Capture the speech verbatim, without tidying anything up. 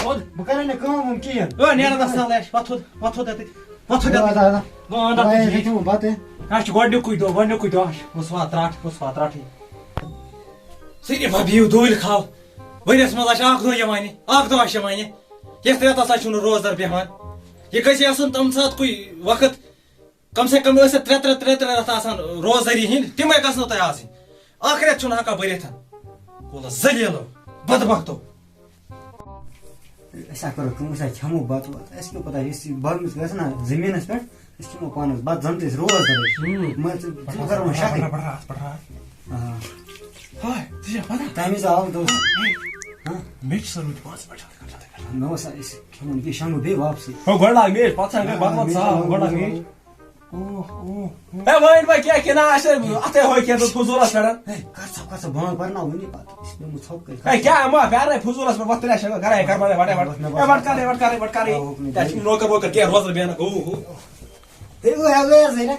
تھوٚد۔ بہٕ کَرے نہٕ کٲم وٲم کِہیٖنۍ۔ او، نیران اَتھ سہلٕے، اَتھ پھۄتھ تھوٚد، پھۄتھ تھوٚد، پھۄتھ تھوٚد۔ اَدٕ، اَدٕ۔ بہٕ اَنہٕ اَتھ وۄنۍ تُجہِ۔ ہیٚچھُم بَتہٕ۔ اَسہِ چھُ گۄڈٕنیُکُے دۄہ، گۄڈٕنیُکُے دۄہ، اَسہِ چھُ، بہٕ سُہ واتہٕ ترٛٹھ، بہٕ سُہ واتہٕ ترٛٹھٕے۔ صرف ہا بِہِو دوٗرِ کھال۔ ؤریَس منٛز آسہِ اَکھ دۄہ یِوان یہِ، اَکھ دۄہ آسہِ یِوان یہِ۔ یَتھ رٮ۪تَس ہا چھُنہٕ روزدَر بیٚہوان۔ یہِ گژھِ آسُن تَمہِ ساتہٕ کُے وقت، کم سے کم ٲسۍ ترٛےٚ، ترٛےٚ، ترٛےٚ، ترٛےٚ رٮ۪تھ آسان روزدٔری ہِنٛدۍ، تِمے گژھنو تۄہہِ آسٕنۍ۔ اکھ رٮ۪تھ چھُنہٕ ہٮ۪کان بٔرِتھ۔ کُلہٕ ذٔلیٖلو، بدبختو۔ أسۍ ہا کرو کٲم، أسۍ ہا کھٮ۪مو بتہٕ وتہٕ۔ اَسہِ کیٛاہ پتہ، یُس یہِ بنٛگس گژھِ نا زٔمیٖنس پٮ۪ٹھ، أسۍ کھٮ۪مو پانس بتہٕ، زن تہِ أسۍ روزدر ٲسۍ۔ ہُم۔ مگر ژٕ، ژٕ کرو وۄنۍ شکٕے۔ پٹھراو، پٹھراو۔ آ۔ ہاے، ژےٚ چھےٚ پتہ؟ تَمہِ وِزِ آو دوست۔ ہاں؟ مےٚ چھِ سۄ رُت پانٛژھ پٮ۪ٹھ۔ مےٚ اوس أسۍ کھٮ۪مو یہِ شنٛگو بیٚیہِ واپسٕے۔ ہو، گۄڈٕ لاگ میچ، پتہٕ چھا گۄڈٕ آ، بتہٕ وتہٕ میچ صاف، لاگ، گۄڈٕ لاگ میچ میچ۔ لاگ۔ اوہ، اوہ، اوہ۔ ہے، وۄنۍ وۄنۍ کیٛاہ کِنہٕ آسہِ اَتھَے ہۄکھِ یَتھ فضوٗلَس پٮ۪ٹھ؟ ہے، کر ژھۄپ، کر ژھۄپ، بانٛگ پَرناوُن یہِ پَتہٕ۔ یہِ چھِ پیٚمٕژ ژھۄپ کٔرِتھ۔ ہے، کیٛاہ اَما پھیرنَے فضوٗلَس پٮ۪ٹھ؟ وۄتھ تیٚلہِ اَسہِ گَرَے، کَر بَنٛد، وَٹ، وَٹ، وَٹ۔ ہے، وَٹ کَرٕے، وَٹ کَرٕے، وَٹ کَرٕے۔ آ، حُکمٕے کیٛاہ چھِ دِیِو۔ نوکَر ووکَر کینٛہہ روزَن بیٚہنَکھ؟ ہُہ، ہُہ۔ ہے، وۄنۍ ہٮ۪لو یَزَے نا۔